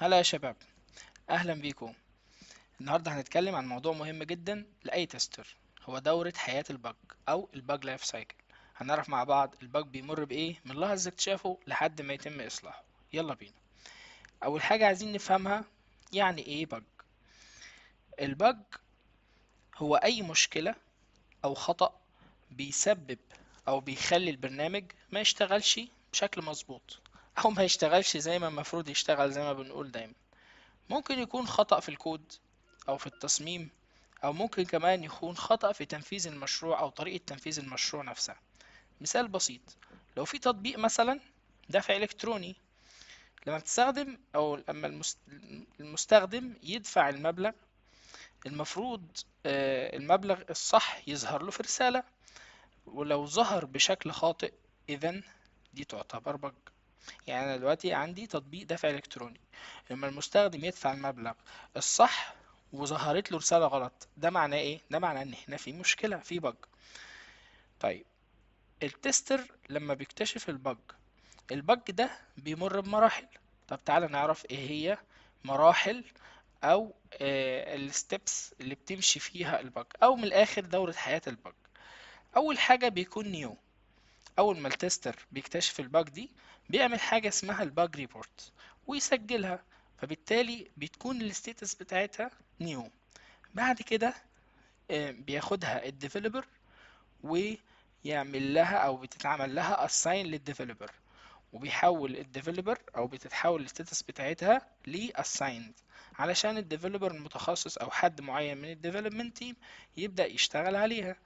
هلا يا شباب، اهلا بيكم. النهارده هنتكلم عن موضوع مهم جدا لاي tester، هو دورة حياة ال bug او الباج لايف سايكل. هنعرف مع بعض ال bug بيمر بايه من لحظة اكتشافه لحد ما يتم اصلاحه. يلا بينا. اول حاجة عايزين نفهمها، يعني ايه bug؟ ال bug هو اي مشكلة او خطأ بيسبب او بيخلي البرنامج ما يشتغلش بشكل مظبوط، او ما يشتغلش زي ما المفروض يشتغل. زي ما بنقول دايما، ممكن يكون خطأ في الكود أو في التصميم، أو ممكن كمان يكون خطأ في تنفيذ المشروع أو طريقة تنفيذ المشروع نفسها. مثال بسيط، لو في تطبيق مثلا دفع إلكتروني، لما بتستخدم أو لما المستخدم يدفع المبلغ، المفروض المبلغ الصح يظهر له في رسالة، ولو ظهر بشكل خاطئ إذن دي تعتبر bug. يعني أنا دلوقتي عندي تطبيق دفع إلكتروني، لما المستخدم يدفع المبلغ الصح وظهرت له رسالة غلط، ده معناه إيه؟ ده معناه إن هنا في مشكلة، في bug. طيب ال tester لما بيكتشف ال bug، ال bug ده بيمر بمراحل. طب تعالى نعرف إيه هي مراحل أو ال steps اللي بتمشي فيها ال bug، أو من الآخر دورة حياة ال bug. أول حاجة بيكون new. أول ما ال tester بيكتشف ال bug دي، بيعمل حاجة اسمها ال bug report ويسجلها، فبالتالي بتكون ال status بتاعتها new. بعد كده بياخدها ال developer ويعمل لها او بتتعمل لها assign لل developer، وبيحول ال developer او بتتحول ال status بتاعتها ل assigned، علشان ال developer المتخصص او حد معين من ال development team يبدأ يشتغل عليها.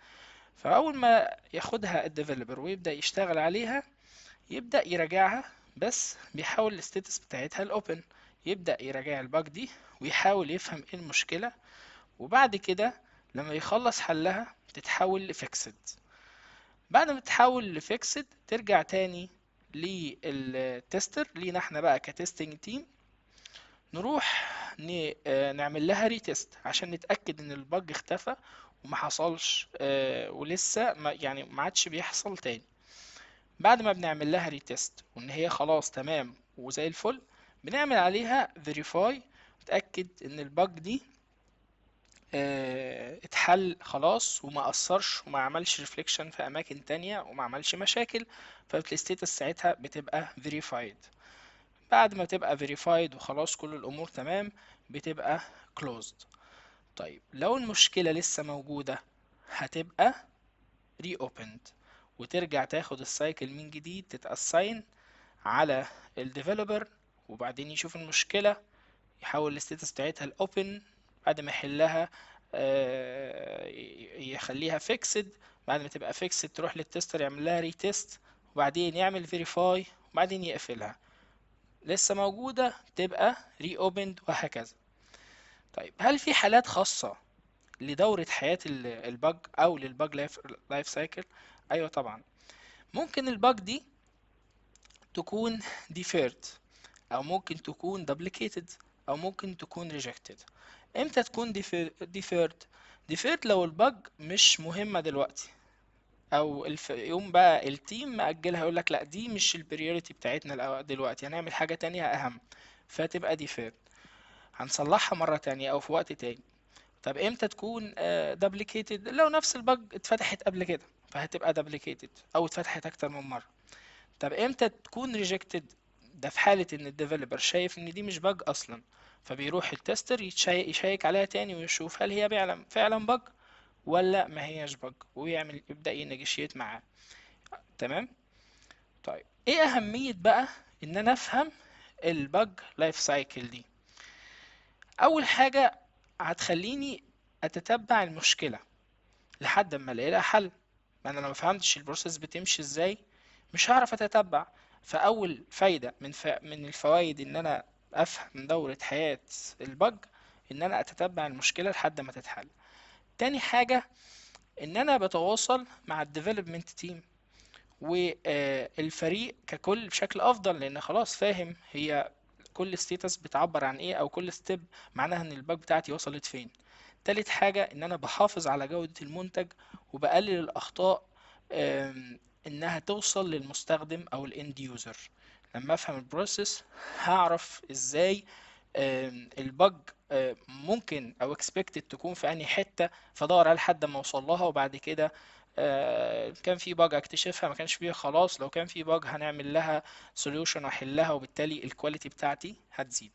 فاول ما ياخدها ال developer ويبدأ يشتغل عليها، يبدأ يراجعها، بس بيحول ال status بتاعتها ل open، يبدأ يراجع ال bug دي ويحاول يفهم ايه المشكلة، وبعد كده لما يخلص حلها تتحول ل fixed. بعد ما تتحول ل fixed ترجع تاني لل tester، لينا احنا بقى ك testing team، نروح نعمل لها retest عشان نتأكد ان ال bug اختفى وما حصلش، ولسه ما يعني ما عادش بيحصل تاني. بعد ما بنعمل لها retest وان هي خلاص تمام وزي الفل، بنعمل عليها verify، نتأكد ان ال bug دي اتحل خلاص وما اثرش وما عملش reflection في اماكن تانية وما عملش مشاكل، فال status ساعتها بتبقى verified. بعد ما تبقى verified وخلاص كل الامور تمام، بتبقى closed. طيب لو المشكلة لسه موجودة هتبقى reopened، وترجع تاخد ال cycle من جديد، تت assign على ال developer، وبعدين يشوف المشكلة، يحول ال status بتاعتها ل open، بعد ما يحلها يخليها fixed، بعد ما تبقى fixed تروح لل tester يعمل لها retest، وبعدين يعمل verify، وبعدين يقفلها. لسه موجودة تبقى reopened، وهكذا. طيب هل في حالات خاصة لدورة حياة ال bug أو لل bug life cycle؟ أيوة طبعا، ممكن ال bug دي تكون deferred، أو ممكن تكون duplicated، أو ممكن تكون rejected. امتى تكون deferred؟ deferred لو ال bug مش مهمة دلوقتي، أو يوم بقى ال team مأجلها، يقول لك لا دي مش ال priority بتاعتنا دلوقتي، هنعمل حاجة تانية أهم، فتبقى deferred، هنصلحها مرة تانية أو في وقت تاني. طب امتى تكون duplicated؟ لو نفس ال bug اتفتحت قبل كده فهتبقى duplicated، أو اتفتحت أكتر من مرة. طب امتى تكون rejected؟ ده في حالة ان ال developer شايف ان دي مش bug اصلا، فبيروح ال tester يشيك عليها تاني ويشوف هل هي فعلا bug ولا ما هياش bug، يبدأ ي negotiate معاه. تمام. طيب ايه اهمية بقى ان انا افهم ال bug life cycle دي؟ اول حاجة هتخليني اتتبع المشكلة لحد ما الاقي لها حل. ما انا لو ما فهمتش ال process بتمشي ازاي مش هعرف اتتبع. فاول فايدة من الفوائد ان انا افهم دورة حياة ال bug، ان انا اتتبع المشكلة لحد ما تتحل. تاني حاجة ان انا بتواصل مع ال development team والفريق ككل بشكل افضل، لان خلاص فاهم هي كل status بتعبر عن ايه، او كل step معناها ان ال bug بتاعتي وصلت فين. تالت حاجة ان انا بحافظ على جودة المنتج وبقلل الاخطاء، انها توصل للمستخدم او ال end user. لما افهم ال process هعرف ازاي ال bug ممكن او expected تكون في انهي حتة، فادور على لحد ما اوصل لها، وبعد كده كان في bug اكتشفها، ما كانش فيه خلاص، لو كان في bug هنعمل لها solution واحلها، وبالتالي ال quality بتاعتي هتزيد.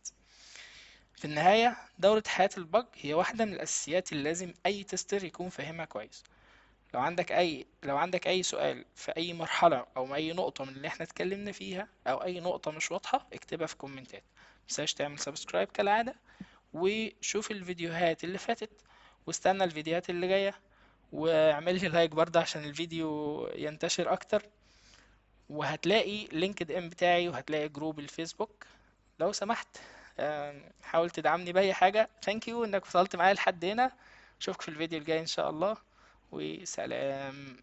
في النهاية دورة حياة ال bug هي واحدة من الأساسيات اللي لازم أي tester يكون فاهمها كويس. لو عندك أي سؤال في أي مرحلة أو أي نقطة من اللي احنا اتكلمنا فيها، أو أي نقطة مش واضحة، اكتبها في كومنتات. متنساش تعمل subscribe كالعادة، وشوف الفيديوهات اللي فاتت، واستنى الفيديوهات اللي جاية، واعمل لي like برضه عشان الفيديو ينتشر أكتر. وهتلاقي LinkedIn بتاعي، وهتلاقي group الفيسبوك. لو سمحت حاول تدعمني بأي حاجة. thank you انك وصلت معايا لحد هنا. اشوفك في الفيديو الجاي ان شاء الله، وسلام.